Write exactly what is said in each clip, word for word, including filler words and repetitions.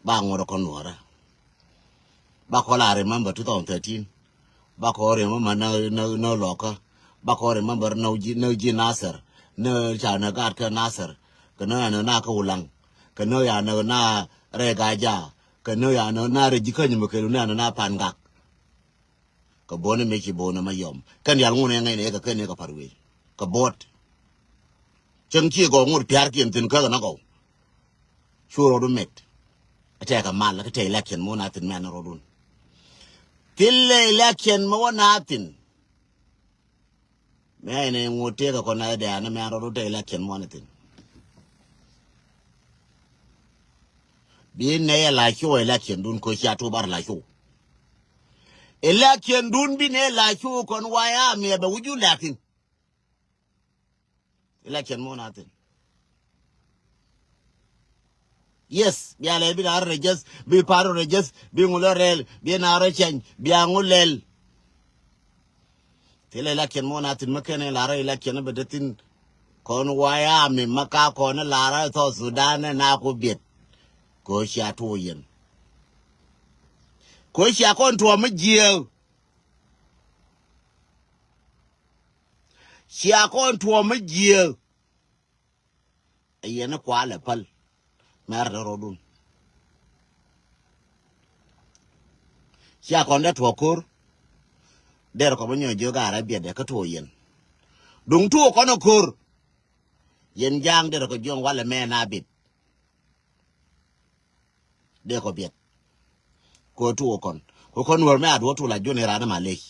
Ba ŋuɔ̱t ɛ kɔn nuɔ̱ɔ̱rä. Ba kɔn la remember two thousand thirteen. Ba kɔn remember na na na lɔkä. Ba kɔn remember na ji̱ na ji̱ Nasir. Na ca na gaat kä Nasir. Kɛ na ya na na kä Ulaŋ. Kɛ na ya na na rɛ gaja. Kɛ na ya na na rɛ ji̱ kä nyim kɛ na na na pan gak. Kɛ bo̱o̱n mëë ci bo̱o̱n ma yɔm kɛn dial ŋun ɛ ŋɛn ɛ kɛ kɛn ɛ kɛ pa̱r wec kɛ bo̱o̱t. Cäŋ ci gɔw ŋut pia̱a̱r kiɛn thi̱n käk ɛ na gɔw. Cu rɔɔdu mɛt. Ɛ tɛkɛ mal kä tɛ election mɔ na thi̱n mɛ an rɔɔdun. Thilɛ election mɛ wä na thi̱n. Mɛ ɛn ɛ ŋut tëëkɛ kɔn na dɛ an mɛ an rɔɔdu tɛ election mɔ na thi̱n. Bi nɛ yɛ la cu election dun ko cia tu bar la cu. Election dun bi nɛ la cu kɔn waya mi bɛ wuju lakin. Election mo na thin. Yes, bi alɛ bi na register, bi paro register, bi ŋulɛ rɛl, bi na rɛ change, bi a ŋulɛl. Thilɛ election mo na thin mɛ kɛn ɛ la rɛ election bɛ dee thin. Kɔn waya mi ma ka kɔn lara South Sudan na ku biet. Ko cia tuɔ yɛn. Ko cia kɔn tuɔ mi jiɛw. Cia kɔn tuɔ mi jiɛw. Yɛn kualɛ pal. Mɛr de rɔdun. Cia kɔn dee tuɔ kor. Der kɔ mi nyɔ jiök a rɛ biɛt de kä tuɔ yɛn. Duŋ tuɔ kɔn kor. Yɛn ja̱a̱ŋ derɛ kɔ jiɔ̱ŋ walɛ mɛ na bit. Dee kɔ biɛt. Kɔ tuɔ kɔn kɔ kɔn wär mɛ a duɔ tu la jun iran ma lec.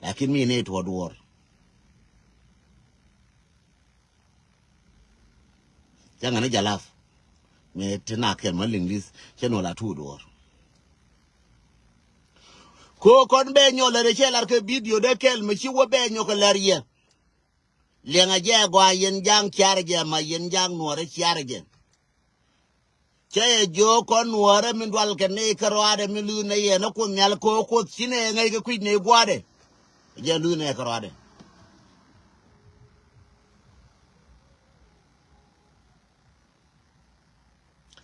Lakin mi ni tuɔ duɔr. Cä ŋani jalaf. Mɛ ti na kɛl ma liŋlis cɛ nuɔ la tuɔ duɔr. Kɔ kɔn bɛ nyɔ lɛ de cɛ lar kɛ bidio de kɛl mɛ ci wä bɛ nyɔ kɛ lɛr yɛ. Liɛŋɛ jɛ gɔaa yɛn ja̱a̱ŋ ciarɛ jɛ ma yɛn ja̱a̱ŋ nuɔɔrɛ ciarɛ jɛ. Cɛ yɛ jiök kɔn nuɔɔrɛ min dual kɛ nɛy kärɔaadɛ min luth nɛy yɛn ɛ Kuoth Nhial kɛ ɣöö Kuoth ci nɛy ɛ ŋäc kɛ kui̱c nɛy gua̱a̱dɛ. Jɛ luth nɛy kärɔaadɛ.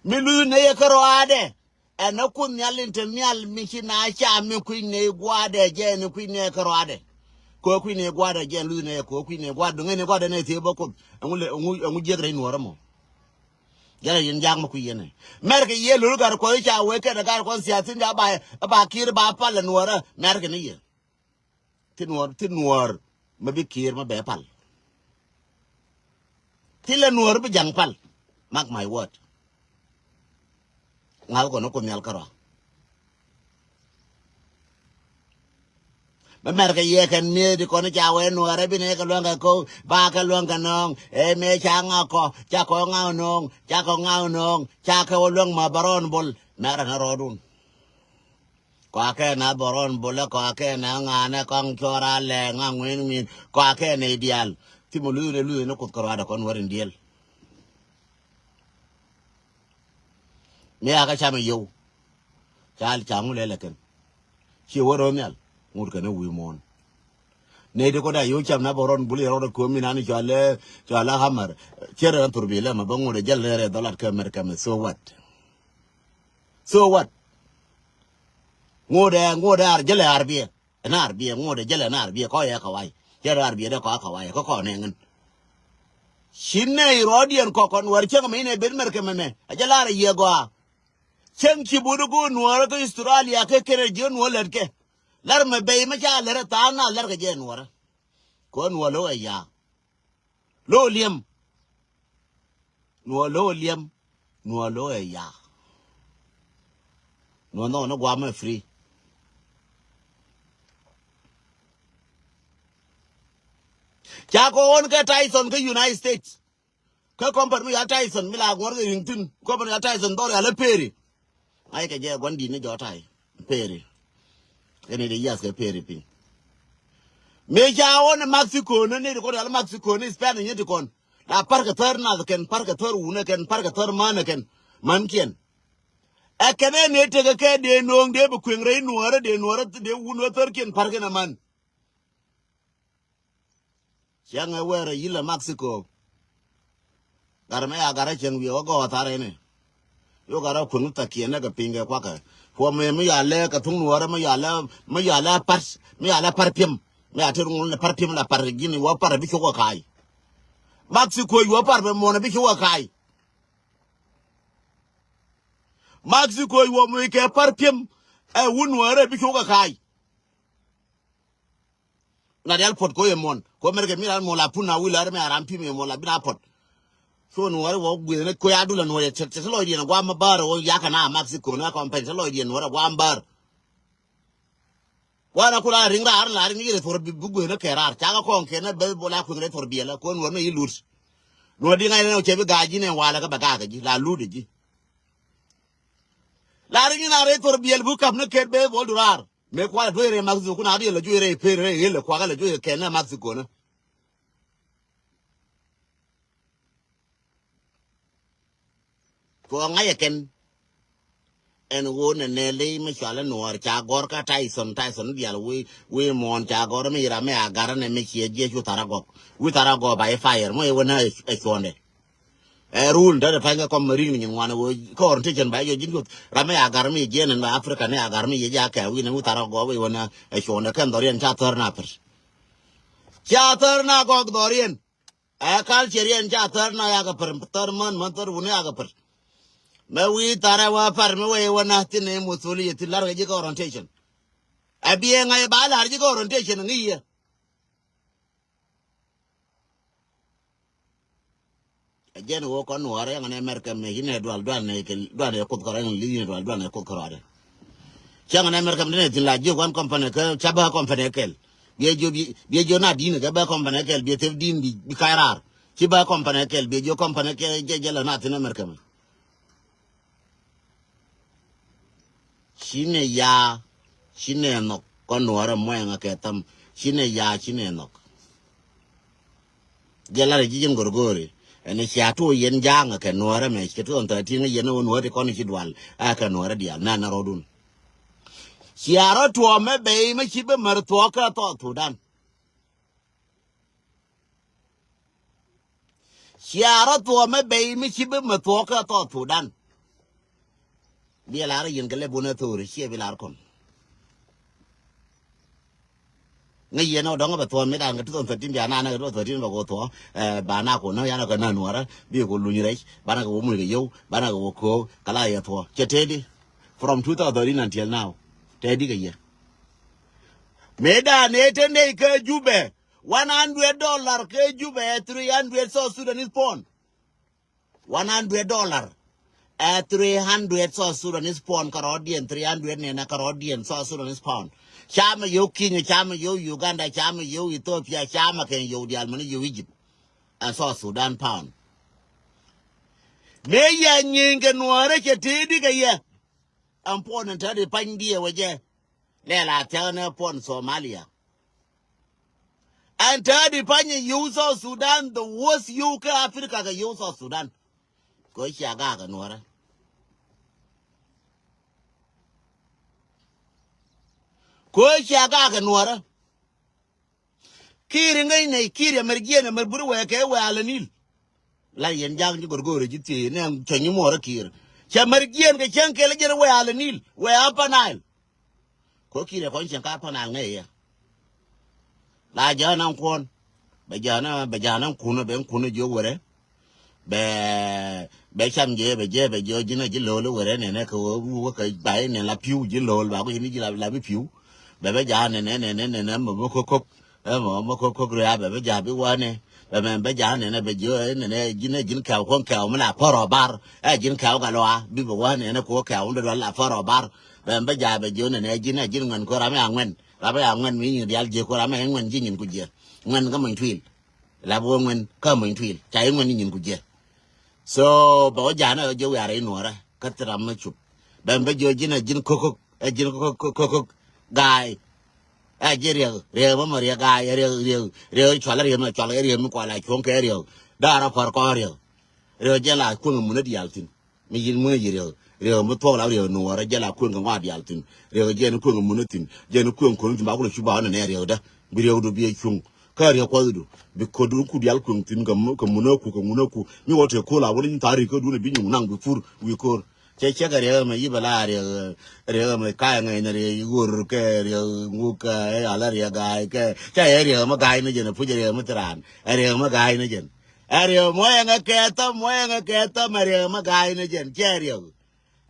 Min luth nɛy kärɔaadɛ. Ɛn ɛ Kuoth Nhial in te nhial mi ci na ca mi kui̱ny nɛy gua̱a̱dɛ jɛ ni kui̱ny nɛy kärɔaadɛ. Kɛ kui̱ny nɛy gua̱a̱dɛ jɛ luth nɛy kɛ kui̱ny nɛy gua̱a̱dɛ duŋ ɛn nɛy gua̱a̱dɛ nɛy thiee bä Kuoth. Ɛŋu lɛ ɛŋu ɛŋu jiäk rɛy nuɔɔrä mɔ. Jɛn ɛ yɛn ja̱a̱k mi kui̱ yɛn ɛ. Mɛrkɛ yɛ lo̱l gat kuɔth ca wee kɛn ɛ gat kuɔth siathin ca ba ɛ ba ki̱i̱r ba pal ɛ nuɔɔrä mɛrkɛ ni yɛ. Ti nuɔr ti nuɔr mi bi kiir mi bɛ pal. Ti lɛ nuɔr bi jaŋ pal. Mark my word. Ŋa̱k kɔn ni kun nhial kärɔa. Mɛ mɛr kɛ yɛ kɛn miee di kɔn ca wee nuɔr ɛ bi nɛ kɛ luäŋ kɛ ko̱ ba kɛ luäŋ kɛ nɔɔŋ ɛ mɛ ca ŋa̱k kɔ ca kɔ ŋa̱k nɔɔŋ ca kɔ ŋa̱k nɔɔŋ ca kɛ wä luäŋ ma bärɔn bol mɛr ɛn rɔɔdun. Kɔakɛ na bɔrɔn bulɛ kɔakɛ na ŋa̱nɛ kɔaŋ cuɔra lɛ ŋa̱ ŋuin ŋuin kɔakɛ na idial. Thimɔ luyu ni luyu ni kuth kɛ ruadɛ kɔn wɛrin diel. Mi akɛ camɛ yiow. Cal caŋu lɛ lɛ kɛn. Ci wä rɔ nhial ŋut kɛn wi̱i̱ muɔ̱ɔ̱n. Nɛy ti kɔn a yiow cam na bɔrɔn buli rɔdɛ kuɔ̱m mi nani cualɛ cualɛ hamar. Cierɛ na thurbi lɛ ma bä ŋut ɛ jɛl nɛrɛ dhɔlat kɛ mɛr kɛmɛ so what? So what? Ŋuudɛ ŋuudɛ ar jälɛ ar biɛ. Ɛn ar biɛ ŋuudɛ jälɛ ɛn ar biɛ kɔ yɛ kawai. Jälɛ ar biɛ dɛ kɔ a kawai kɔ kɔ nɛ ŋän. Ci nɛ i rɔɔdiɛn kɔ kɔn wär cäŋ mɛ inɛ ben mɛr kɛ mɛmɛ a jälɛ ar yiɛ gɔaa. Cäŋ ci buni go̱o̱r nuɔɔrä kä Australia kɛ kɛnɛ jiɛ nuɔɔr lät kɛ. Lär mɛ bɛy mɛ ca lät ɛ tha̱a̱ŋ na lär kɛ jɛ nuɔɔrä. Kɔ nuɔɔr lo̱k ɛ ya̱a̱. Lo̱o̱ liɛm. Nuɔ lo̱o̱ liɛm. Nuɔ lo̱o̱ ɛ ya̱a̱. Nuɔ nhɔk ni guamɛ free. Ca kɔ ɣɔn kɛ Tyson kä United States. Kä company mi ya Tyson mi la ŋuɔr kɛ riŋ thin company ya Tyson dhɔr ya lɛ peri. Ŋa̱c kɛ jɛ gua̱n di̱t ni jɔ̱ɔ̱t ta̱a̱ i̱ peri. Kɛn i̱ di yiath kɛ peri piny. Mëë ca ɣɔn i̱ Mexico ni ni ti kɔn yal Mexico ni Spanish ni ti kɔn. La parkɛ thär nath kɛn parkɛ thär wunä kɛn parkɛ thär mänä kɛn. Mänkiɛn. Ɛ kɛn ɛ ni tekɛ kɛ dee no̱o̱ŋ dee bi kueŋ rɛy nuɔ̱ɔ̱rä dee nuɔ̱ɔ̱rä dee wun wä thärkiɛn parkɛn ɛ män. Cäŋ ɛ wɛɛr ɛ yilɛ Mexico. Gat mɛ ya gat ɛ cäŋ wiɛ wä gɔɔ tharɛ ni. Yio̱k a rɔ kueŋ thakiɛn lɛ kɛ piny kɛ kuakɛ. Kuɔ mi mi yalɛ kɛ thuŋ nuɔrɛ mi yalɛ mi yalɛ par mi yalɛ par piɛm. Mi a ter ŋun lɛ par piɛm la par ji̱n wä par bi cok kɛ ka̱a̱c. Mexico yuɔ par bɛ muɔ̱n bi cok kɛ ka̱a̱c. Mexico yuɔ mi kɛ par piɛm ɛ wun nuɔrɛ bi cok kɛ ka̱a̱c. Na dial puɔt ko yɛ muɔn ko America mi ran muɔn la pun na wil ar mi aram pi mi muɔn la bin a puɔt. So nuɔri wä gui̱n ni ko ya dula nuɔri cɛ cɛ lɔc diɛn guam ma bar wä yaka na Mexico na company cɛ lɔc diɛn nuɔri guam bar. Wana kula ring rar la ring yire thor bi gui̱n ni kɛ rar caka kɔn kɛ na bɛ bola kui̱n re thor biɛla ko nuɔri ni yi lut. Nuɔri di ŋa̱c ni cɛ bi ga̱a̱c ji̱ ni wala ka bɛ ga̱a̱c ji̱ la lut ji̱. La ring na re thor biɛl bu kap ni kɛ bɛ bol durar. Me kual a duec rɛy Mexico kun a riel a juec rɛy per rɛy ɣel a kuak a la juec kɛn a Mexico ni. Kɛ ɣɔ̱ ŋa̱c ɛ kɛn. Ɛn ɣöö nɛ nɛ ley mi cual in nuɔɔr ca gɔr kä Tyson, Tyson dial wi̱i̱ wi̱i̱ muɔ̱ɔ̱n ca gɔr mi ram mi a gar nɛ mi ciɛ jiɛ cu thar a gɔk wi̱i̱ thar a gɔk ba i̱ fire mɔ i̱ wä nä ɛ cuɔ̱ndɛ. Ɛ rul dädɛ pa̱ny kä kɔm rik ni nyin ŋuan ɛ wee kä orientation ba yɛ ji̱n yuth ram mi agar mi yɛ jiɛn ɛn ba Africa ni agar mi yɛ ji̱ akɛ wi̱n ɛ wut thar agɔp ɛ wee nä ɛ cuɔ̱n ɛ kɛn dhɔriɛn ca thär na pär. Ca thär na gɔk dhɔriɛn. Ɛ culture yɛn ca thär na yakɛ pär thär män män thär wun yakɛ pär. Mɛ wi̱i̱ thar ɛ wä pär mi wee wä nä thin ɛ muthuli yɛ thin lar kɛ ji̱ kä orientation. Ɛ biɛ ŋa̱c ɛ ba lar ji̱ kä orientation ŋi̱i̱ yɛ. Ɛ jɛn ɣöö kɔn nuɔɔr yɛn ɛ America mɛ ci nɛ dual dual nɛ kɛ dual nɛ kuth kɔrɔ yɛn li̱th nɛ dual dual nɛ kuth kɔrɔ adɛ. Cäŋ ɛ America mɛ dee nɛ thin la jiök wan company kɛ ca bä company kɛl. Biɛ jiö biɛ jiö na di̱n kɛ bä company kɛl biɛ thep di̱n bi ka̱c raar. Ci bä company kɛl biɛ jiö company kɛl jɛ jɛ lɛ na thin America mɛ. Ci nɛ yaa ci nɛ nhɔk kɔn nuɔrɛ muɛŋɛ kɛ tham ci nɛ yaa ci nɛ nhɔk. Jɛ lar ji̱ ji̱n gorgori ɛn cia tuɔ yɛn ja̱a̱ŋ kɛ nuɔrɛ mɛ kɛ tuɔn thirteen yɛn wä nuɔrɛ ti kɔn ci dual. Ɛ kɛ nuɔrɛ diaal nɛn rɔdun. Cia rɔ tuɔmɛ bey mɛ ci bä mär thuɔk kä South Sudan. Cia rɔ thuɔmɛ bey mi ci bi mɛ thuɔk kä South Sudan. Biɛ lar yɛn kɛ lɛ bun ɛ thori ciɛ bi lar kɔn. Ŋäc yɛn ɔ dɔŋ bɛ thuɔm mi dan kɛ two thousand thirteen bia nan kɛ two thousand thirteen bɛ ko thuɔ. Ba na ko nä yan kɛ na nuɔrä bi ko luny rɛc ba na kɛ wä muc kɛ yiow ba na kɛ wä ko̱o̱k kɛ la yɛ thuɔ cɛ tedi. From two thousand thirteen until now tedi kɛ yɛ. Mëë dan ëë te ney kä Jubɛ. One hundred dollar kä Jubɛ ɛ three hundred South Sudanese pound. One hundred dollar ɛ three hundred South Sudanese pound kärɔɔdiɛn three hundred nɛnɛ kärɔɔdiɛn South Sudanese pound. Camɛ yio̱w Kenya camɛ yio̱w Uganda camɛ yio̱w Ethiopia camɛ kɛn yio̱w diaal mɛn yio̱w Egypt. Ɛ South Sudan pound. Mëë yɛ nyieeny kɛ nuɔɔrä cɛ tëëdi kɛ yɛ. Ɛn puɔn ɛn täädi panydiɛ wecɛ. Lɛ la thia̱k ni puɔn Somalia. Ɛn täädi pany in yio̱w South Sudan the worst yio̱w kä Africa kɛ yio̱w South Sudan. Kɛ cia gak kɛ nuɔrä. Kɛ cia gak kɛ nuɔrä. Kiir in ŋäcnɛ kiir yɛ mɛr jiɛn ɛmɛr buri wɛɛkɛ wɛɛl ɛ Nil. La yɛn ja̱a̱ŋ ji̱ go̱rgo̱rɛ ji̱ thiee nɛ cɛ nyi muɔɔrä kiir. Cɛ mɛr jiɛn kɛ cäŋ kɛl jiɛn wɛɛl ɛ Nil wɛɛl Upper Nile. Kɛ kiir yɛ kɔn cɛn ka Upper Nile ŋäc yɛ. La ja̱a̱n an kuɔn bɛ ja̱a̱n bɛ ja̱a̱n an kun bɛ kun jiök wɛrɛ. Bɛ bɛ cam jɛ bɛ jɛ bɛ jɛ ji̱n a ji̱ lo̱l i̱ wɛrɛ nɛnɛ kɛ wä wä kɛ bay nɛn la pi̱w ji̱ lo̱l ba ku ji̱n ji̱ la bi pi̱w. Bɛ bɛ ja̱a̱n nɛnɛ nɛnɛ nɛnɛ mɛ mɛ ko̱k ko̱k. Ɛ mɛ mɛ ko̱k ko̱k ria bɛ bɛ ja̱a̱ bi wanɛ. Bɛ mɛ bɛ ja̱a̱n nɛnɛ bɛ ji̱ ɛ nɛnɛ ji̱n ɛ ji̱n kɛw kɔn kɛw mi la pär ɔ bar. Ɛ ji̱n kɛw kɛ lɔa bi bɛ wanɛ nɛnɛ ko̱k kɛw mi dɔl la pär ɔ bar. Bɛ mɛ bɛ ja̱a̱ bɛ ji̱ nɛnɛ ji̱n ɛ ji̱n ŋuɛn ko̱ ram ya ŋuɛn. Ram ya ŋuɛn mi nyin dial ji̱ ko̱ ram ya ŋuɛn ji̱ nyin ku ji̱. Ŋuɛn kä mɔny tuil. Lap wä ŋuɛn kä mɔny tuil ca i̱ ŋuɛn i̱ nyin ku jiɛ. So bɛ wä ja̱a̱n ɛ jɛ wiarɛ i̱ nuɔrä kä thil ram mä cup. Bɛn bä jiɔ ji̱n ɛ ji̱n ko̱ko̱k ɛ ji̱n ko̱ko̱k gaay. Ɛ ji̱ riɛk riɛk mä mɔ riɛk gaay ɛ riɛk riɛk riɛk cual ɛ riɛk mä cual ɛ riɛk mi kual a cuɔ̱ŋ kɛ riɛk. Da̱a̱r ɛ kua̱r kɔn riɛk. Riɛk jɛ la kueŋ ɛ mun ɛ diaal thi̱n. Mi yin ŋuäc yi riɛk riɛk mi thuɔk la riɛk nuɔɔrä jɛ la kueŋ kɛ ŋɔak diaal thi̱n. Riɛk jɛ ni kueŋ kɛ mun thi̱n jɛ ni kueŋ kɔn thi̱n ba kulɛ cu ba ɣän nɛ riɛkdä. Bi riɛkdu bi ɛ cuŋ kä riɛk kuɔthdu bi ko̱du ku diaal kueŋ thi̱n kɛ mun ɛ ku kɛ ŋun ɛ ku mi wä tëë ko̱l a wä ni tha̱a̱ ri̱k kä duun ɛ bi nyuŋ naŋ bi pur wi̱i̱ ko̱r. Cɛ cɛ kɛ riɛk ɛmɛ, yi bɛ la riɛk, riɛk ɛmɛ ka̱a̱c ŋäcnɛ, riɛk ɣor kɛ riɛk ŋuk kɛ, ɛ ala riɛk ga̱a̱c kɛ. Cɛ ɛ riɛk ɛmɛ ga̱a̱c ni jɛn, ɛ puc riɛk ɛmɛ thiran. Ɛ riɛk ɛmɛ ga̱a̱c ni jɛn. Ɛ riɛk ɛmɛ wä ɛŋɛ kɛ thäm, wä ɛŋɛ kɛ thäm, ɛ riɛk ɛmɛ ga̱a̱c ni jɛn. Cɛ riɛk.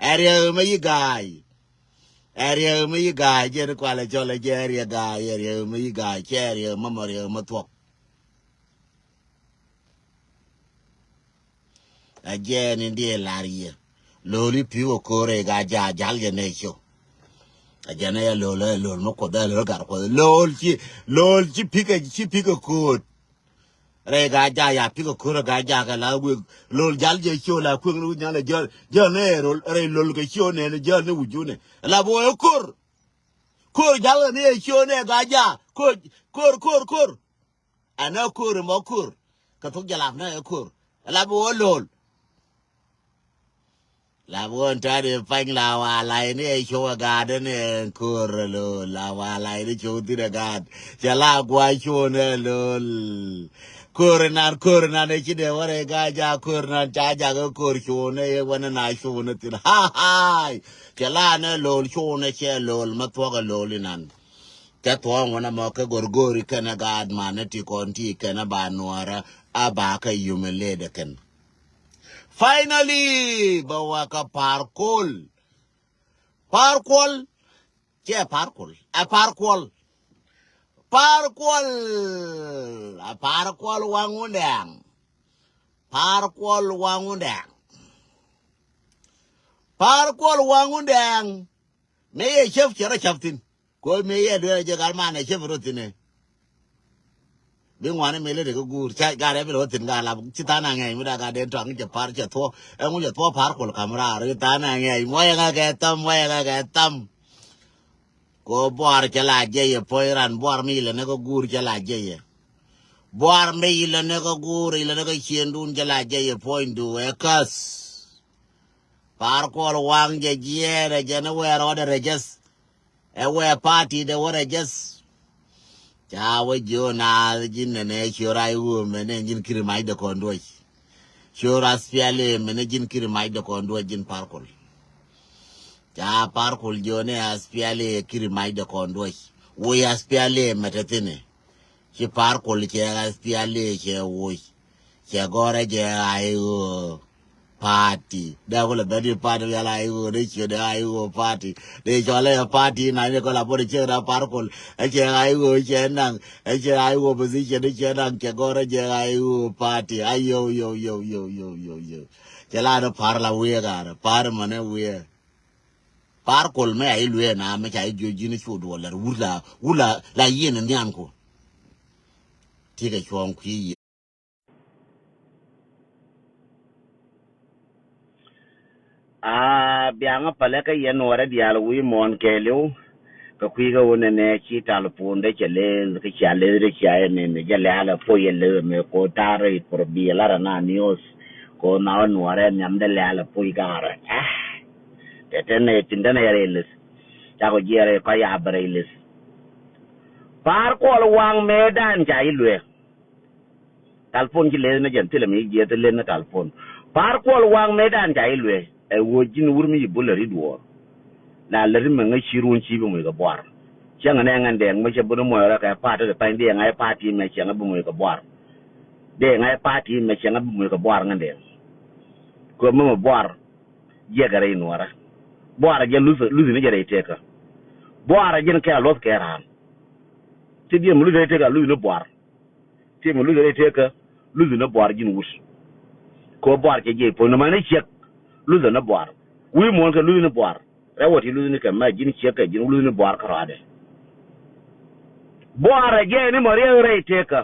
Ɛ riɛk ɛmɛ yi ga̱a̱c. Ɛ riɛk ɛmɛ yi ga̱a̱c, jɛn kualɛ cɔl ɛ jɛ ɛ riɛk ga̱a̱c, ɛ riɛk ɛmɛ yi ga̱a̱c, cɛ riɛk ɛmɛ mɔ riɛk ɛmɛ thuɔ̱k. Ɛ jɛn in diɛ lar yɛ. Lo̱l i̱ pi̱w ɛ ko̱r ɛ ga ja jal jɛ nɛ co. Ɛ jɛn ɛ lo̱l ɛ lo̱l mä kuɔth ɛ lo̱l gar kuɔth. Lo̱l ci, lo̱l ci pi̱k ɛ, ci pi̱k ɛ ko̱r. Rɛy ga ja ya pi̱k ɛ ko̱r ɛ ga ja kɛ la wek. Lo̱l jal jɛ co la kueŋ ni wi̱c nyan ɛ jäl, jäl ni ɛ rol, rɛy lo̱l kɛ co nɛ ni jäl ni wi̱c junɛ. La bɔ ɛ ko̱r. Ko̱r jal ni ɛ co nɛ ga ja. Ko̱r, ko̱r, ko̱r, ko̱r. Ɛn ɛ ko̱r ɛmɔ ko̱r. Kɛ thok jɛ lap nɛ ɛ ko̱r. Lap ɛ wä lo̱l. Lap ɛ wä ɛn ta̱a̱ dee pany la wa lay ni ɛ cio̱w ɛ gaat ɛn ɛ ko̱r ɛ lo̱l. La wa lay ni cio̱w thi̱n ɛ gaat. Cɛ la gua̱a̱c cuɔ̱ɔ̱n ɛ lo̱l. Ko̱r inan, ko̱r inan ɛ ci dee wä rɛy gaat ja ko̱r inan ca jakä ko̱r cuɔ̱ɔ̱n ɛ wä ni na cuɔ̱ɔ̱n ɛ thi̱n. Ha, ha. Cɛ la nɛ lo̱l cuɔ̱ɔ̱n ɛ cɛ lo̱l mä thuɔ̱k ɛ lo̱l inan. Cä thuɔ̱ɔ̱ŋ wänä mɔ kä go̱rgo̱ri kɛnɛ gaat manɛ ti kɔn ti kɛnɛ ba nuɔrä a ba kä humiliate kɛn. Finally bɛ wä kä Par Kuɔl. Par Kuɔl. Cɛ Par Kuɔl. Ɛ Par Kuɔl. Par Kuɔl. Ɛ Par Kuɔl waŋ wundɛŋ. Par Kuɔl waŋ wundɛŋ. Par Kuɔl waŋ wundɛŋ. Mëë yɛ cäp cɛ rɔ cäp thi̱n. Ko̱ mëë yɛ dueer a jɛ gal manɛ cäp rɔ thi̱n ɛ. Bi ŋuani mëë lɛ ri kä guur ca gat rɛ bi lɛ wä thi̱n gal lap ci tha̱a̱n a ŋɛ̈ny mi da gat den tɔaŋ cɛ Par cɛ thuɔ̱. Ɛŋu cɛ thuɔ̱ Par Kuɔl ka̱m raar ci tha̱a̱n a ŋɛ̈ny muɔyɛ ŋa kɛ thäm, muɔyɛ ŋa kɛ thäm. Ko̱ Buar cɛ la jɛ yɛ puɔ̱ny ran Buar mi ilɛ ni kä guur cɛ la jɛ yɛ. Buar mi ilɛ ni kä guur ilɛ ni kä ciëndun cɛ la jɛ yɛ puɔ̱nydu ɛ käth. Par Kuɔl waŋ jɛ jiɛɛn ɛ jɛn ɛ wɛɛr ɣɔdɛ rɛ jɛth. Ɛ wɛɛ party dɛ wä rɛ jɛth. Ca wä jiö naath ji̱n nɛnɛ ciö ray ɣöö mɛnɛ ji̱n kiri mac dɛ kɔn duɔc. Ciö ras piali mɛnɛ ji̱n kiri mac dɛ kɔn duɔc ji̱n Par Kuɔl. Ca Par Kuɔl jiö nɛ as piali kiri mac dɛ kɔn duɔc. Woc as piali mɛtɛ thi̱nɛ. Ci Par Kuɔl cɛ ɣath piali cɛ woc. Cɛ gɔrɛ jɛ ɣa̱c ɣöö party. Dee kulɛ bɛn di party yal ɣa̱c ɣöö dee ciö dee ɣa̱c ɣöö party. Dee cɔl ɛ party na ni kɔl a bot ciek da Par Kuɔl. Ɛ cɛ ɣa̱c ɣöö cɛ naŋ. Ɛ cɛ ɣa̱c ɣöö position cɛ naŋ cɛ gɔrɛ jɛ ɣa̱c ɣöö party. A yow yow yow yow yow yow yow. Cɛ la ni Par la wiɛ ɣa̱rɛ Par mɛnɛ wiɛ. Par Kuɔl mɛ a iluee na mɛ ca ijuɔc ji̱n cu duɔl lɛr wur la wur la la yieen in nhian ku. Tikɛ cuɔ̱ɔ̱ŋ kui̱ yieen. A biaŋä pälɛ kä yɛn nuɔrɛ diaal wi̱i̱ muɔ̱ɔ̱n kɛɛliw. Kɛ kui̱ kä wun nɛnɛ ci talpun dee cɛ leth kä cia leth dee cia yɛ nɛn jɛ lɛ̈ɛ̈l ɛ puɔ̱c yɛ leth ɛmɛ ko̱ ta̱a̱ rɛy por biɛ larɛ na niöth. Ko̱ na wä nuɔrɛ nhiam dee lɛ̈ɛ̈l ɛ puɔ̱c gaarɛ. Tɛ tɛn nɛ tin dɛn ɛ rɛy leth. Cakɔ jiɛɛr ɛ kɔc a bɛ rɛy leth. Pa̱a̱r kuɔl waŋ mëëdan ca i̱ luee. Talpon ci leth ni jɛn thilɛ mi jiɛth leth ni talpon. Pa̱a̱r kuɔl waŋ mëëdan ca i̱ luee. Ɛ ɣöö ji̱n wur mi ci bul lät i̱ duɔɔr. La lät i̱ mɛ ŋäc ci ruun ci bi muc kɛ buar. Cäŋ nɛ ŋändɛɛŋ mi cɛ bun i̱ muɔc rɔ kɛ pa̱a̱t ti pany dee ŋa̱c pa̱a̱t ti mɛ cɛŋ i̱ bi muc kɛ buar. Dee ŋa̱c pa̱a̱t ti mɛ cɛŋ i̱ bi muc kɛ buar ŋändɛɛŋ. Kɛ mi mɛ buar. Jiɛkɛ rɛy nuɔrä. Buar jɛ luth luth ni jɛ rɛy tekä. Buar jɛn kɛ a luɔth kɛ raan. Ti diɛn mi luth rɛy tekä luth ni buar. Ti mi luth rɛy tekä luth ni buar ji̱n wut. Kɛ buar cɛ jiɛc puɔ̱ny nɔmɔ ni ciɛk luth ni buar. Wi̱i̱ muɔ̱ɔ̱n kɛ luth ni buar. Rɛw wä ti luth ni kɛ mɛ ji̱n ciɛk kɛ ji̱n luth ni buar kärɔadɛ. Buar jɛ ni mɔ riɛk rɛy tekä.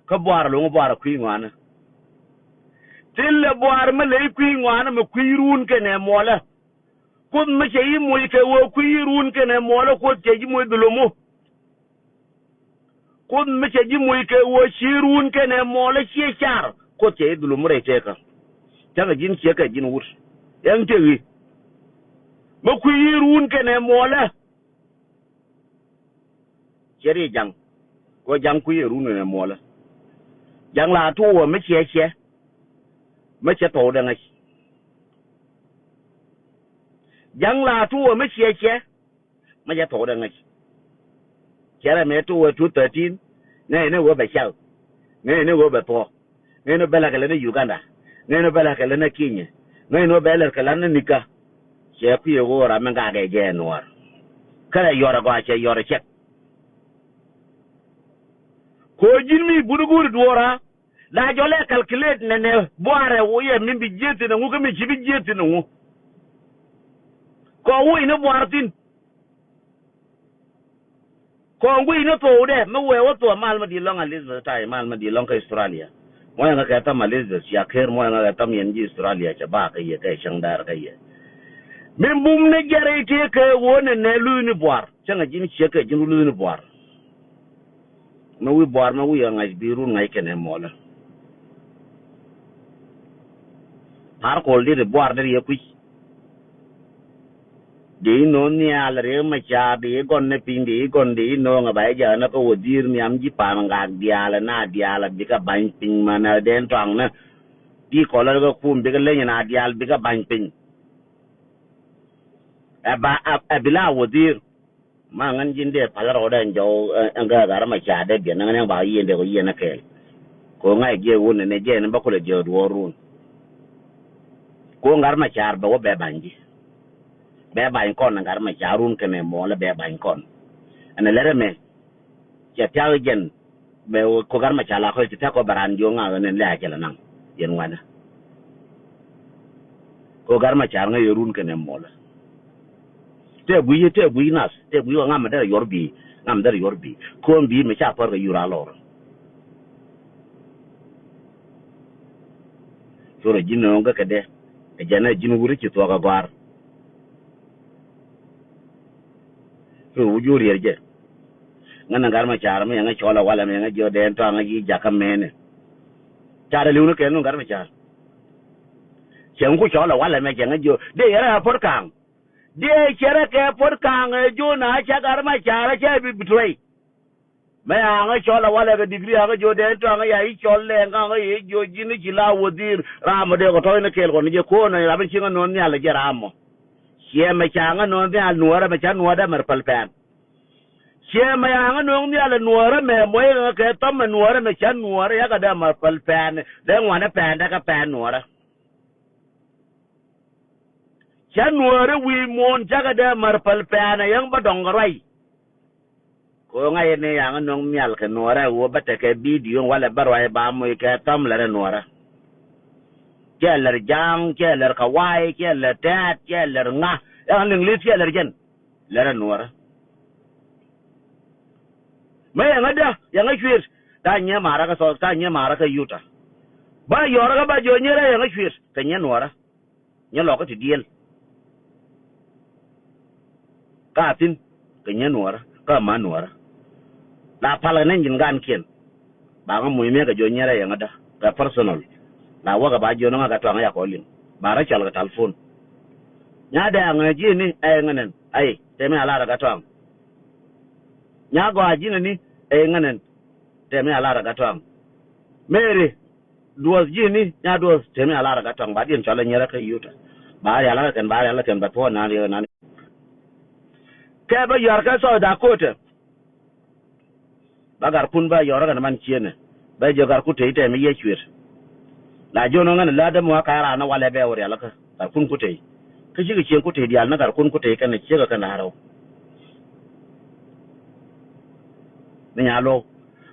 Kä buar lo̱ŋ buar kui̱ ŋɔaani. Thilɛ buar mi ley kui̱ ŋɔaani mi kui̱ ruun kɛnɛ muɔlä. Kuoth mi cɛ yi moc kɛ ɣöö kui̱ ruun kɛnɛ muɔlä Kuoth cɛ ji̱ moc dhulumu. Kuoth mi cɛ ji̱ moc kɛ ɣöö ci ruun kɛnɛ muɔlä ciɛ car Kuoth cɛ ji̱ dhulumu rɛy tëëkä. Cakɛ ji̱n ciɛ kɛ ji̱n wut. Ɛn tëë ɣi mi kui̱ ruun kɛnɛ muɔlä. Cɛ ri ja̱ŋ kɛ ja̱ŋ kui̱ ɛ run ɛn ɛ muɔlä. Ja̱ŋ la tuɔɔk ɛ mi ciɛ ciɛ mi cɛ thɔw dɛ ŋäc. Ja̱ŋ la tuɔɔk mi ciɛ ciɛ. Ma jɛ thuɔk dee ŋäc. Cɛ rɛ mɛ tuɔɔk two thirteen. Ŋäc ni ɣöö bɛ cɛl. Ŋäc ni ɣöö bɛ thuɔk. Ŋäc ni bɛ lɛ kɛ lɛ ni Uganda. Ŋäc ni bɛ lɛ kɛ lɛ ni Kenya. Ŋäc ni bɛ lɛ kɛ lɛ ni nikä. Cɛ kui̱ ɣöö ram mi gakɛ jɛ nuɔɔr. Kärɛ yɔr ɛ gɔaa cɛ yɔr ɛ cɛk. Kɛ ɣöö ji̱n mi but go̱o̱ri duɔ̱ɔ̱ra. La jɔlɛ calculate nɛnɛ buaarɛ wä yɛ min bi jieth thi̱n ɛŋu kä mi ci bi jieth thi̱n ɛŋu. Kɔn wä in i̱ buaar thi̱n. Kɔn guic ni thok dɛ mi wee wä thok mal mi di lɔŋ Elizabeth tay mal mi di lɔŋ kä Australia. Mɔ yɛn kä kɛ tham Elizabeth cia ker mɔ yɛn kä kɛ tham yɛn ji̱ Australia cɛ ba kä yɛ kɛ cäŋ daar kä yɛ. Min bum ni jɛrɛ i̱ tëë kɛ wä nɛnɛ luth ni buaar cäŋ a ji̱n ciek kɛ ji̱n luth ni buaar. Mi wi̱i̱ buaar mi wi̱i̱ ɛ ŋa̱c bi run ŋa̱c kɛnɛ muɔlä. Pa̱r kol dit i̱ buaar dit yɛ kui̱c. Di i̱ no̱o̱ŋ nhial Riek Machar di i̱ gɔn ni piny di i̱ gɔn di i̱ no̱o̱ŋ ɛ ba i̱ ja̱a̱n ɛ kä wä dhi̱i̱r nhiam ji̱ pa̱a̱n ŋa̱a̱k diaal ɛ na diaal ɛ bikɛ ba̱ny piny män ɛ den tɔaŋnä. Di kɔlä kä kum bikɛ leny ɛ na diaal bikɛ ba̱ny piny. Ɛ ba ɛ bi la wä dhi̱i̱r. Ma ŋän ji̱n dee pal rɔɔdɛ ɛn jɔw ɛn gɛ gat Riek Machar dee biɛn ŋän ɛn ba yieen dee kɔ yieen ɛ kɛɛl. Kɛ ɣöö ŋa̱c jiɛ wun ni jɛ ni bä kulɛ jiɛ duɔɔr run. Kɛ ɣöö gat Riek Machar bɛ wä bɛ ba̱ny ji̱. Bɛ ba̱ny kɔn ni gat Riek Machar run kɛnɛ muɔɔlä bɛ ba̱ny kɔn. Ɛn ɛ lɛr ɛmɛ cɛ thia̱k jɛn. Bɛ kɛ ɣöö gat Riek Machar la kɔc ti thia̱k kɔ bɛ raan jiök ŋa̱k ɣän ɛn lɛ a cɛ lɛ naŋ yɛn ŋuɛ̈tnä. Kɛ ɣöö gat Riek Machar ŋäc yɛ run kɛnɛ muɔlä. Tëë gui̱c tëë gui̱c nath tëë gui̱c ɣän ŋa̱m mi derɛ yuɔr bi̱i̱ ŋa̱m mi derɛ yuɔr bi̱i̱. Ko̱n bi̱i̱ mi ca pär kɛ yur a lɔr. Curɛ ji̱n nööŋ kä kɛ dee ɛ jɛn ɛ ji̱n wut ci thuɔ̱k ɛ gɔ̱a̱r. Ri wu jur yɛr jɛ. Ŋän ɛ gat Riek Machar mi yɛŋɛ cɔl ɛ walɛ mi yɛŋɛ jiɔ dee ɛn tɔaŋ ɛ yi jakä mɛnɛ. Ca dee li̱w ni kɛ nuŋ gat Riek Machar. Cɛ ŋu cɔl ɛ walɛ mɛ cɛ ŋä jiɔ dee yɛrɛ ɛ Puɔ̱t Ka̱a̱ŋ. Dee cɛ rɛ kɛ Puɔ̱t Ka̱a̱ŋ ɛ jiɔ na ca gat Riek Machar ɛ cɛ bi betray. Mɛ aŋä cɔl a walɛ kɛ digri aŋä jiɔ dee tɔaŋä ya i̱ cɔl lɛ ŋaŋä i̱ jiɔ ji̱n i̱ ci la wä dhi̱i̱r ram ɔ dee kɔ tɔ̱c ni kɛɛl kɔn i̱ jɛ ko̱o̱n ɛ rap in cieŋä no̱o̱n nhial ɛ jɛ ram mɔ. Ciɛ mɛ ca ŋä no̱o̱n nhial nuɔ̱ɔ̱rä mɛ ca nuɔ̱ɔ̱rä mɛ päl pɛn. Ciɛ mɛ aŋä no̱o̱n nhial ɛ nuɔ̱ɔ̱rä mɛ muɔ̱c ŋä kɛ thɔm mɛ nuɔ̱ɔ̱rä mɛ ca nuɔ̱ɔ̱rä yakɛ dee mɛ päl pɛn dee ŋuanɛ pɛn dee kɛ pɛn nuɔ̱ɔ̱rä. Ca nuɔ̱ɔ̱rä wi̱i̱ muɔ̱ɔ̱n cakɛ dee mär päl pɛn ɛ yäŋ bä dɔ̱ŋ kɛ ruac. Kɛ ɣöö ŋa̱c ni yaŋ nöŋ nhial kɛ nuɔ̱ɔ̱rä ɣöö bä tekɛ bidio walɛ bä ruac ba moc kɛ thäm lɛr ɛ nuɔ̱ɔ̱rä. Cɛ lɛr ja̱a̱ŋ cɛ lɛr kɛ wa̱a̱y cɛ lɛr tɛ̈t cɛ lɛr ŋa̱. Yaŋ liŋ li̱th cɛ lɛr jɛn lɛr ɛ nuɔ̱ɔ̱rä. Mëë yɛŋä dä yɛŋä cuëët ka nyiee maarä kä thɔɔth ka nyiee maarä kä yuta. Bä yɔ̱ɔ̱rä kä bä jiɔ nyiee rɛ yɛŋä cuëët kɛ nyiee nuɔ̱ɔ̱rä. Nyɛ lɔkä ti dieel. Ka thi̱n kɛ nyɛ nuɔ̱ɔ̱rä kä ma nuɔ̱ɔ̱rä. La palkɛ ni nyin gankiɛn. Ba ŋä muc mi̱ekɛ jiɔ nyɛrɛ yɛ ŋädä kɛ personal. La wäkɛ ba jiɔ ni ŋä kɛ tuaŋ yakɔ liŋ ba rɔ cɔl kɛ talpon. Nya dɛ̈ɛ̈ŋ ɛ ji̱ni ɛ ŋänɛn. Ay tɛmɛ a lar ɛ kɛ tuaŋ. Nya gɔaa ji̱ni ni ɛ ŋänɛn. Tɛmɛ a lar ɛ kɛ tuaŋ. Mary duɔth ji̱ni nya duɔth tëë mi a lar kä tɔŋ ba diɛn cɔl a nyɛrɛ kä yuta. Ba rial kä kɛn ba rial kä kɛn ba thuɔɔn nan riek nan. Kɛ bä yɔr kä South Dakota. Ba garkun bä yɔr kä kɛn man cienɛ bä jɛ garku tëë tɛɛ mi yɛ cuet. La jiɔn ŋän la däm wa ka ran walɛ bɛ wä rial kä garkun ku tëë. Kä cikɛ cieŋ ku tëë diaal ni garkun ku tëë kɛn ciek kä kɛn la rɛw. Ni nya lo̱w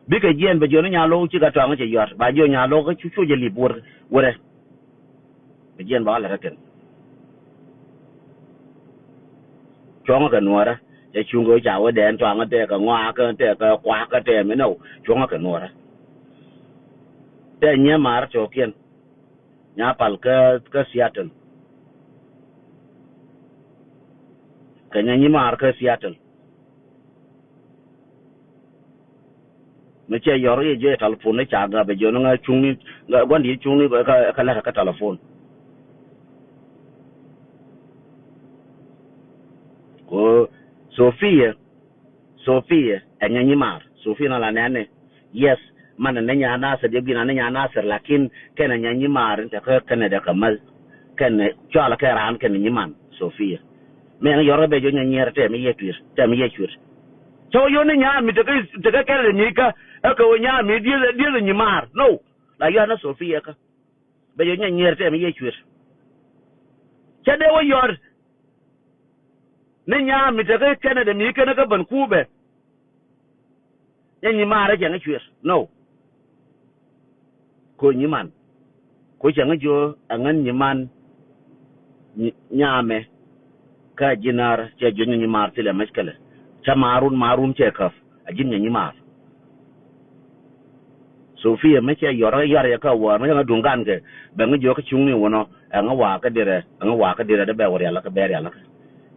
bikɛ jiɛn bɛ jiɔ ni nya lo̱w cikɛ tɔaŋ cɛ yuat ba jiɔ nya lo̱w kä cu cu jɛ lip wur wurɛ. Bɛ jiɛn ba wä lɛ rɛ kɛn cuɔ̱ŋä kɛ nuɔrä cɛ cuŋ kɛ ca wä dɛn tɔaŋ tɛ kɛ ŋɔak tɛ kɛ kuak tɛ mi nɛ cuɔ̱ŋä kɛ nuɔrä. Tɛ nyɛ mar tɔkiɛn. Nya pal kä kä Seattle. Kɛ nya nyi maar kä Seattle. Mi cɛ yɔr i̱ jɛ talpon ni ca gap ɛ jɔn ŋa cuŋni ŋa guandi cuŋni kä kä lɛt kä talpon. Ko Sophia. Sophia ɛ nya nyi maar Sophia na la nɛni. Yes. Man ni nya Nasir jɛ gina ni nya Nasir lakin kɛn ɛ nya nyi maar in tɛ kä kɛn ɛ dɛ kä mäth. Kɛn ɛ cɔal kɛ raan kɛn ɛ nyi man Sophia. Mɛ ŋa yɔr kä bɛ jɔ nyɛ nyiɛɛr tɛm i̱ yɛ tuir, tɛm i̱ yɛ cuir. Cä wä yɔn ni nyaa mi tekä, tekä kɛl ɛ mi kä, ɛ kɛ wä nyaa mi dieth, dieth nyi maar. No. La yɔr ni Sofia kä. Bɛ jɔ nyɛ nyiɛɛr tɛm i̱ yɛ cuir. Cä dee wä yɔr ni nyaa mi tekä kɛnɛ dɛ mi kɛnɛ kä bän kuubɛ. Nyɛ nyi maarä cɛ ŋä cuer. No. Ko nyi man. Ko cɛ ŋä jiö ɛŋän nyi man nyi-, nyamɛ. Kä ji̱ naar cɛ jiö nyɛ nyi maar thilɛ mɛc kɛlɛ. Cä maarun, maarun cɛ käp. A ji̱n nyɛ nyi maar. Sofia mɛ cɛ yɔr, yɔr yɛ kä wäär, mɛ cɛ ŋä duŋ gan kɛ. Bɛ ŋä jiö kä cuŋni wänɔ, ɛŋä wakä dirɛ, ɛŋä wakä dirɛ dee bɛ wä rial kä bɛ rial kä.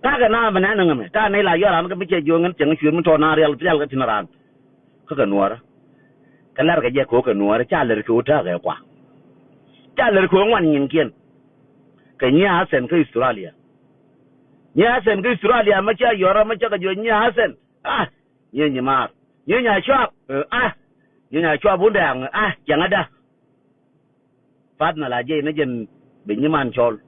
Ta̱a̱ kɛ na mɛ nɛ nɛ ŋä mɛ, ta̱a̱ nɛ la yɔr an kä mi cɛ jiö ŋän cɛ ŋä cuer mi tɔɔ na rial, rial kä tin raan. Kä kɛ nuɔrä. Kä lar kɛ jɛ kɛ wä kɛ nuɔrä, ca lär kɛ wä ta̱a̱ kɛ kua. Ca lär kɛ wä ŋuan nyinkiɛn. Kɛ nyiɛ Hasan kä Australia. Nyiɛ Hasan kä Australia, mɛ ca yɔrä, mɛ ca kɛ jɔ nyiɛ Hasan. Ah, nyiɛ nyi maar. Nyiɛ nya cuap. Eh, ah, nyiɛ nya cuap wundɛ aŋ. Ah, cɛŋä da. Pa̱th nɛ la jiɛc ni jɛn bi nyiman cɔl.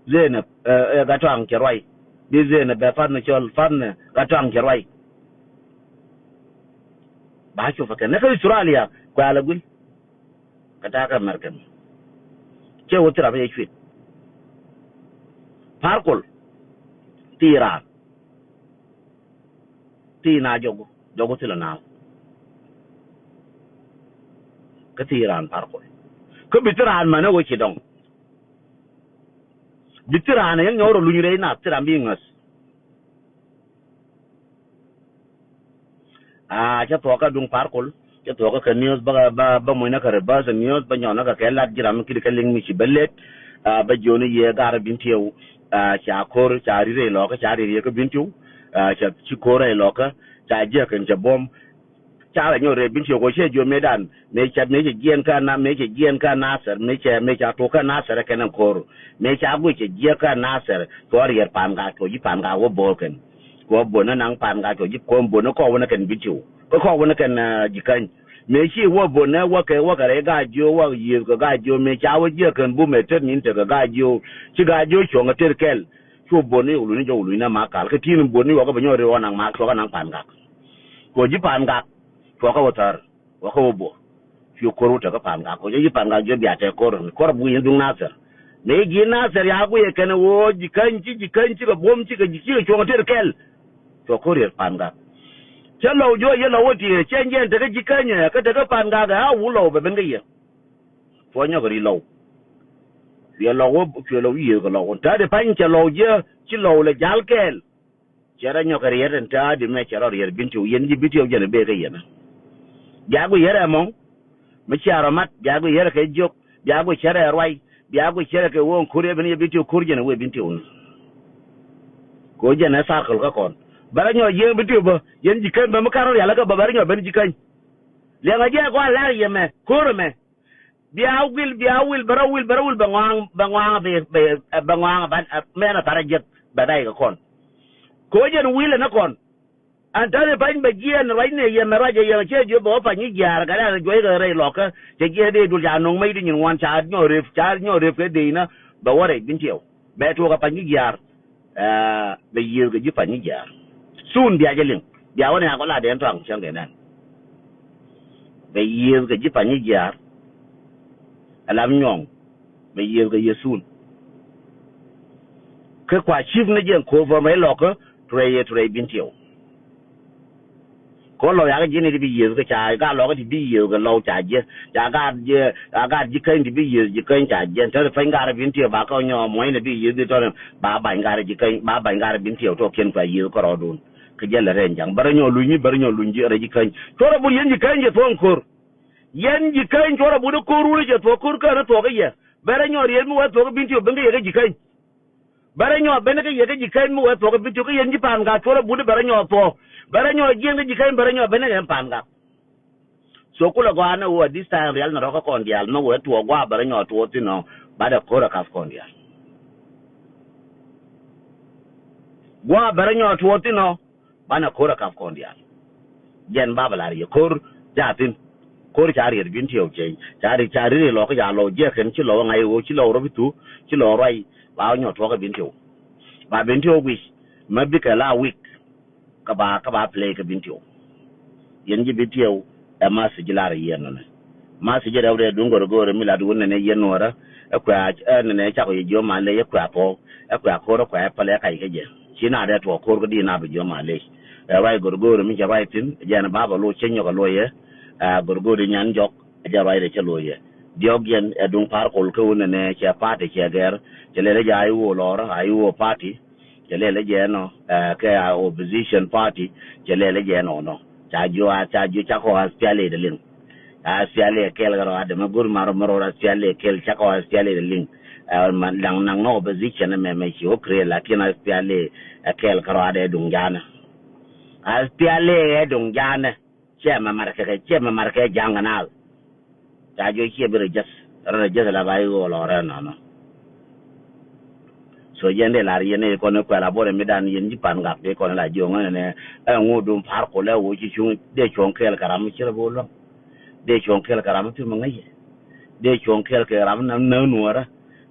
Zenep, eh, eh, Gatɔaŋ cɛ ruac. Bi Zenep bɛ pa̱th nɛ cɔl, pa̱th nɛ Gatɔaŋ cɛ ruac. Ba cop kɛ nɛ kä Australia, kuɛ alɛ guil. Kɛ ta̱a̱ kä American. Cɛ wä thil ram yɛ cuit. Pa̱r kol. Ti raan. Ti na jɔku, jɔku thilɛ naath. Kä ti raan pa̱r kol. Kä bi ti raan mänä wä ci dɔŋ. Bi ti raan yɛn nyɔk rɔ luny rɛy nath ti raan bi ŋäth. Aa, cä thuɔkä duŋ pa̱r kol. Cä thuɔkä kɛ news bä, bä, bä mucnä kɛ reverse news, bä nyɔknä kɛ kɛ lat ji̱ ram mi ki̱t kɛ liŋ mi ci bä let. Aa, bä jiöni yɛ garɛ bin tiɛw. Aa, ca ko̱r, ca ri̱r rɛy lɔkä, ca ri̱r yɛ kä bin tiɛw. Aa, ca ci ko̱r rɛy lɔkä, ca jiäk kɛn cɛ buɔ̱m. Ca rɛ nyɔk rɛy bin tiɛw kɛ cɛ jiö mëëdan. Mëë cɛ, mëë cɛ jiɛn kä na, mëë cɛ jiɛn kä Nasir, mëë cɛ, mëë ca tok kä Nasir kɛn ko̱r. Mëë ca guic cɛ jiäk kä Nasir, kɛ ɣöö riɛr pa̱a̱n gak, kɛ ɣöö ji̱ pa̱a̱n gak wä bo̱o̱r kɛn. Kɛ ɣöö buɔ̱nä naŋ pa̱a̱n gak, kɛ ɣöö ji̱ kɔn buɔ̱nä kɔk wänä kɛn bin tiɛw. Kä kɔk wänä kɛn, ah, ji̱ käny. Mëë ci wä buɔ̱nä wä kɛ, wä kɛ rɛy Gaajiö, wä yiëëth kɛ Gaajiö, mëë ca wä jiäk kɛn bumɛ tet min tekɛ Gaajiö. Ci Gaajiö cuɔ̱ŋ ɛ tet kɛl. Cu buɔ̱ni wä luny jɔk wä luny na ma kal. Kä ti̱i̱n buɔ̱ni wä kä bɛ nyɔk rɛy wä naŋ ma, cuɔ̱kä naŋ pa̱a̱n gak. Kɛ ɣöö ji̱ pa̱a̱n gak. Cuɔ̱kä wä thär. Wä kä wä buɔ̱. Cu ko̱r wä tekä pa̱a̱n gak. Kɛ ɣöö ji̱ pa̱a̱n gak jiö bia tɛk ko̱r. Ko̱r a buk yɛn duŋ Nasir. Mëë ji̱ Nasir ya guiyɛ kɛn ɣöö ji̱ käny ci, ji̱ käny cikɛ buɔ̱m cikɛ, cikɛ cuɔ̱ŋ tet kɛl. Cuɔ ko̱r riɛr pa̱a̱n gak. Cä lɔw jiö yɛ lɔw wä tiee, cɛ jiɛn tekä ji̱ käny ɛ, kä tekä pa̱a̱n gak ɛ, a wut lɔw bɛ ben kä yɛ. Cuɔ nyɔk ri lɔw. Cuɛ lɔw wä, cuɛ lɔw yiëë kɛ lɔw. Ta̱a̱ di pa̱ny cɛ lɔw jiö, ci lɔw lɛ jal kɛɛl. Cɛ rɔ nyɔk kɛ riɛt ɛn ta̱a̱ di mɛ cɛ rɔ riɛt bin tiw, yɛn ji̱ bin tiw jɛn ɛ bee kä yɛn. Bia guic yɛrɛ ɛmɔ. Mi cia rɔ mat, bia guic yɛrɛ kɛ jiök, bia guic cɛ rɛ ruac, bia guic cɛ rɛ kɛ wä ɛn ko̱r yɛ ben yɛ bin tiw ko̱r jɛn ɛ wee bin tiw ni. Kɛ wä jɛn ɛ tharkal kä kɔn. Bɛ rɔ nyɔk jiɛn bin tiw bä, yɛn ji̱ kän bä mi ka̱n rɔ rial kä bä, bɛ rɔ nyɔk ben ji̱ käny. Liɛŋɛ jɛ kɔn lar yɛ mɛ, ko̱r ɛmɛ. Bia wil, bia wil, bɛ rɔ wil, bɛ rɔ wil, bɛ ŋɔaŋ, bɛ ŋɔaŋ, bɛ, bɛ, bɛ ŋɔaŋ, bɛ, mɛn a thar a jiɛth, bɛ rɛy kɛ kɔn. Kɛ wä jɛn wil ɛn ɛ kɔn. Ɛn täni pany bɛ jiɛɛn ruacni yɛ mɛ ruac ɛ yɛ cɛ jiö bɛ wä pany i̱ jiaar kɛ rɛl juɔc kɛ rɛy lɔkä. Cɛ jiɛɛn dee dul ca no̱ŋ mec di nyin ŋuan ca nyɔk rep, ca nyɔk rep kɛ dee inä bɛ wä rɛy bin tiɛw. Bɛ tuɔɔk ɛ pany i̱ jiaar. Ɛ, bɛ yiëëth kɛ ji̱ pany i̱ jiaar. Thun bia jɛ liŋ. Bia wä ni akɔ la dee ɛn tɔaŋ cäŋ kɛ nɛn. Bɛ yiëëth kɛ ji̱ pany i̱ jiaar. Ɛ lam nyɔŋ. Bɛ yiëëth kɛ yɛ thun. Kä kua cip ni jɛ ko̱o̱p bä mɛ lɔkä. Turay yɛ turay bin tiɛw. Kɔ lɔw yakä ji̱n i̱ ti bi yiëëth kä ca gaat lɔkä ti bi yiëëth kɛ lɔw ca jiɛ. Ca gaat jiɛ, ca gaat ji̱ käny ti bi yiëëth ji̱ käny ca jiɛ. Tɛr pɛny gaat rɛ bin tiɛw ba kä nyɔ muɔ̱ny ni bi yiëëth bi tɔn ba ba̱ny gaat rɛ ji̱ käny, ba ba̱ny gaat rɛ bin tiɛw tɔ kiɛn kua yiëëth kärɔɔdun. Kä jɛ lɛ rɛn ja̱ŋ. Bärɛ nyɔ luny ni, bärɛ nyɔ luny ji̱ rɛ ji̱ käny. Cuɔrɛ bun yɛn ji̱ käny jɛ thuɔ̱ŋ ko̱r. Yɛn ji̱ käny cuɔrɛ bun i̱ ko̱r wun i̱ jɛ thuɔ̱k ko̱r känä thuɔ̱k i̱ yɛ. Bärɛ nyɔ riɛl mi wä thuɔ̱k i̱ bin tiɛw ben kä yɛ kä ji̱ käny. Bärɛ nyɔ ben kä yɛ kä ji̱ käny mi wee thuɔ̱k kä bi tiökä yɛn ji̱ pa̱a̱n gak cuɔrɛ buni bärɛ nyɔ thuɔ̱k. Bärɛ nyɔ jiɛn kä ji̱ käny bärɛ nyɔ ben kä yɛn pa̱a̱n gak. So kulɛ gɔaa ni wee this time rial ni rɔ̱kä kɔn diaal mi wee tuɔɔk gua̱a̱ bärɛ nyɔ tuɔɔk thin ɔ. Banɛ ko̱r ɛ kap kɔn diaal. Gua̱a̱ bärɛ nyɔ tuɔɔk thin ɔ. Banɛ ko̱r ɛ kap kɔn diaal. Jɛn ba bɛ lar yɛ ko̱r ca thin. Ko̱r ca riɛt bin tiɛw cɛny ca riɛt ca riɛt lɔk kä ca lɔw jiɛk kɛn ci lɔw ŋa̱c ɣöö ci lɔw rɔ bi thu ci lɔw ruac. Ba nyɔ tuɔɔk ɛ bin tiɛw. Ba Bentiu wi̱c, mɛ bikɛ la wik, kä ba, kä ba play kɛ Bentiu. Yɛn ji̱ Bentiu, ɛ message lar yɛn nɔnɛ. Message rɛw dee duŋ gɔrgɔr mi lat wun nɛnɛ yɛn nuɔrä, ɛ kuɛ, ɛ nɛnɛ cakɔ yɛ jiɔ ma lɛ, ɛ kuɛ a pɔw, ɛ kuɛ a ko̱r, ɛ kuɛ a pɛlɛ ɛ kac kä jɛ. Ci na dee tuɔ ko̱r kä di na bi jiɔ ma lɛ. Ɛ ruac gɔrgɔr mi cɛ ruac thin, jɛn ba bɛ lo cɛ nyɔk a lo yɛ, ɛ gɔrgɔr di nyan jɔk, ɛ jɛ ruacdɛ cä lo̱c yɛ. Diɔ̱k yɛn ɛ duŋ Par Kuɔl kä wun nɛnɛ cɛ party cɛ gɛr, cɛ lɛl ɛ jɛ a i̱ woo lɔr, a i̱ woo party, cɛ lɛl ɛ jɛ nɔ, ɛ, kɛ a opposition party, cɛ lɛl ɛ jɛ nɔ nɔ. Ca jiɔ a, ca jiɔ ca kɔ a S P L A dɛ liŋ. A S P L A kɛl kɛ rɔ a dɛmɛ go̱r mar mɛ rɔ a S P L A kɛl ca kɔ a S P L A dɛ liŋ. Ɛ, ma, laŋ naŋ nɔ opposition mɛ mɛ ci wä krɛ, lakin a S P L A ɛ kɛl kɛ rɔ a dɛ duŋ janɛ. A S P L A ɛ duŋ janɛ. Ciɛ mɛ markɛ kɛ, ciɛ mɛ markɛ ja̱ŋ kɛ naath. Ca jiɔ ciɛ bi rɛ jäth, rɛ rɛ jäth la ba i̱ ɣöö lɔ rɛ nɔnɔ. So jɛn dee lar yɛn i̱ kɔn i̱ kuɛl a borɛ mi dan yɛn ji̱ Pan Gak dee kɔn i̱ la jiɔ ŋäni nɛ, ɛ ŋu dum Par Kuɔl ɛ ɣöö ci cuŋ dee cuɔ̱ŋ kɛɛl kɛ ram mi ci rɛ bo̱o̱l lɔ̱ŋ. Dee cuɔ̱ŋ kɛɛl kɛ ram mi thim ŋäc yɛ. Dee cuɔ̱ŋ kɛɛl kɛ ram mi näk nuɔ̱ɔ̱rä.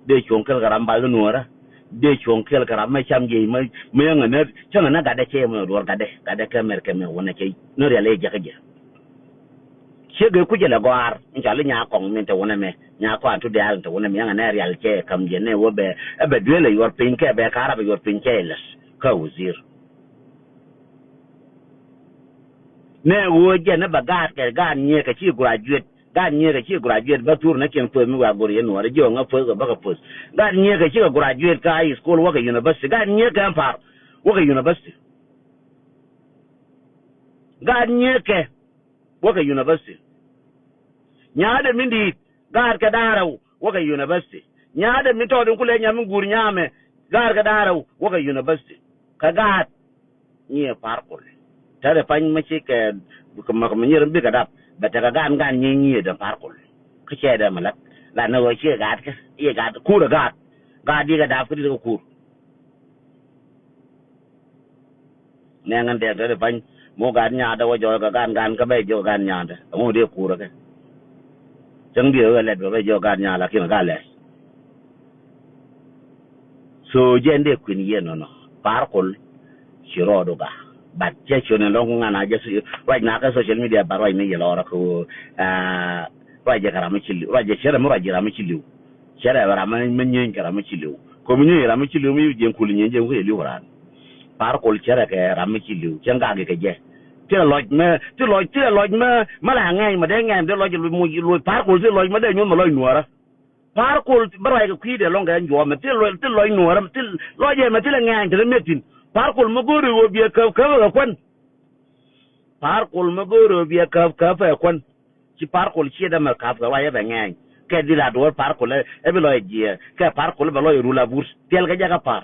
Dee cuɔ̱ŋ kɛɛl kɛ ram bal nuɔ̱ɔ̱rä. Dee cuɔ̱ŋ kɛɛl kɛ ram mi cam jiɛc mi, mi yäŋɛ nä, cäŋɛ nä gatdɛ cɛ mi duɔ̱ɔ̱r gatdɛ, gatdɛ kɛ mɛr kɛ mɛ wunɛ cɛ ni rial i̱ jɛ kä jɛ. Ciek ëë kucä lɛ gɔaar in cɔal i̱ Nyakɔŋ min te wunɛ mɛ, Nyakɔŋ an tu diaal in te wunɛ mɛ, yɛn ɛ nɛ rial cɛ kam jɛ nɛ wä bɛ, ɛ bɛ duel ɛ yuɔr piny kɛ bɛ ka̱r ɛ bɛ yuɔr piny cɛ ilɛs kä wazir. Nɛ wä jɛ nɛ bɛ gaat kɛ gaat nyiee kɛ ci graduate, gaat nyiee kɛ ci graduate bä thur nɛ kiɛn puɔth mi wa gor yɛn nuɔrɛ jiɔ ŋä puɔth kɛ bä kɛ puɔth. Gaat nyiee kɛ ci kɛ graduate kä high school wä kɛ university, gaat nyiee kɛ ɛn Par wä kɛ university. Gaat nyiee kɛ wä kɛ university. Nyaatdɛ min di̱i̱t gaatkɛ da̱ŋ rɛw wä kɛ university. Nyaatdɛ min tɔɔt in kulɛ nyam in guur nyaamɛ gaatkɛ da̱ŋ rɛw wä kɛ university. Kɛ gaat nyiee Par Kuɔl. Tɛrɛ pany mi ci kɛ kɛ mɛ kɛ mɛ nyier in bikɛ dap bɛ tekɛ gaat in gaat nyiee nyiee dɛ Par Kuɔl. Kä cɛ dɛ mɛ lat lat ni ɣöö ciɛ gaatkɛ i̱ gaat kuur ɛ gaat. Gaat di̱i̱t kɛ dap kä di̱t kɛ kuur. Nɛ ŋän dɛk te ti pa̱ny mi wä gat nyaatdä wä jɔɔk kɛ gan gan kä bɛ jiök gat nyaatdä ɛŋu dee kuurä kɛ. Cäŋ diɛ wä lɛt bɛ bɛ jiök gat nyaat lakin gat lɛt. So jɛn dee kui̱n yieen nɔnɔ Par Kuɔl ci rɔɔdu gak. But cɛ ciöt ni lɔ̱ŋ ŋan a jɛ ruac na kɛ social media but ruac ni yɛ lɔrä kɛ wä ruac jɛ kɛ ram mi ci li̱w ruac jɛ cɛ rɛ mi ruac jɛ ram mi ci li̱w. Cɛ rɛ ram mi nyieeny kɛ ram mi ci li̱w. Kɛ mi nyieeny ram mi ci li̱w mi jiɛn kul nyieeny jɛ wä kɛ li̱w ran. Par Kuɔl cɛ rɛ kɛ ram mi ci li̱w cɛ ŋak kɛ jɛ. Thilɛ lɔc mɛ thilɛ lɔc thilɛ lɔc mɛ mɛ la ŋɛny mɛ dee ŋɛny mɛ dee lɔc luc muc luc Par Kuɔl thilɛ lɔc mɛ dee nyuɔth mɛ lɔc nuɔrä. Par Kuɔl bä ruac kɛ kui̱dɛ lɔŋ kɛ nyuɔmɛ thilɛ lɔc thilɛ lɔc nuɔrä thilɛ lɔc ɛmɛ thilɛ ŋɛny te rɛ mɛ thi̱n. Par Kuɔl mɛ go̱o̱ri ɣöö biɛ käp käp ɛ kɛ kuän. Par Kuɔl mɛ go̱o̱ri ɣöö biɛ käp käp ɛ kɛ kuän. Ci Par Kuɔl ciɛ dämɛ ka̱p kɛ ruac ɛ bɛ ŋɛɛny kɛ dhil a duɔ̱ɔ̱r Par Kuɔl ɛ bi lɔc jiɛ kɛ Par Kuɔl ɛ bɛ lɔc rul a but thil kɛ jɛ kɛ Par.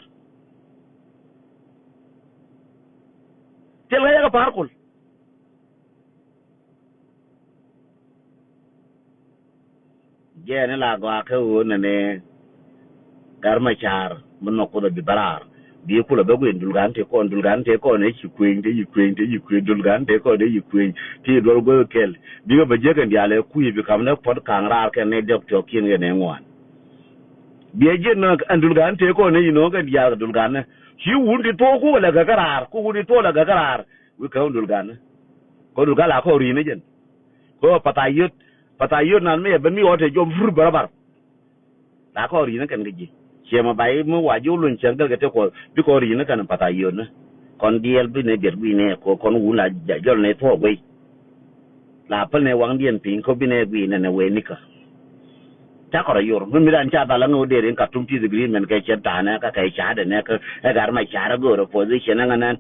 Thil kɛ jɛ kɛ Par Kuɔl. Jɛɛni la gɔaa kä ɣöö nɛnɛ. Gat Macar mi nhɔk Kuoth a bi bä raar. Bi kulɛ bä guic Dulgan tëë kɔn, Dulgan tëë kɔn ëë ci kuëny, tëë ci kuëny, tëë ci kuëny, Dulgan tëë kɔn ëë ci kuëny. Tëë duɔl guäth kɛl. Bikɛ bä jiäk kɛn diaal ɛ kui̱ bi ka̱m ni puɔ̱t ka̱ŋ raar kɛn ni diɔk tiɔk kiɛn kɛn ni ŋuan. Biɛ jiɛn nɔ ɛn Dulgan tëë kɔn ëë ci no̱o̱ŋ kɛn diaal kɛ Dulgan ni. Ci wun ti tuɔɔk kukɛ lɛ gäkä raar, ku wun ti tuɔɔk lɛ gäkä raar. Wi̱i̱ käm Dulgan ni. Kɔ Dulgan la kɔ ri̱i̱n ni jɛn. Kɔ Pathayöt, Pathayöt nan mi ɛ ben mi ɣɔt tëë jɔm fur bäräbar. La kɔ ri̱i̱n kɛn kä ji̱ ciɛ mɛ bay mi wa ji̱ wä luny cäŋ gɛl kɛ tëë kuɔth bi kɔ ri̱i̱n kɛn Pathayöt ni. Kɔn diɛɛl bi nɛ biɛt gui̱i̱ nɛ kɔ kɔn wun la jɔl nɛ thuɔɔk guiy. La päl nɛ waŋdiɛn piny kɔ bi nɛ gui̱i̱ nɛ nɛ wee nikä. Cakɔ rɔ yor mi mi dan ca dhal aŋä wä dee rin Khartoum peace agreement kɛ cɛ ta̱a̱ nɛ kä kɛ ca̱a̱dɛ nɛ kä ɛ Gat Macar ɛ go̱o̱r opposition ɛ ŋä nɛn.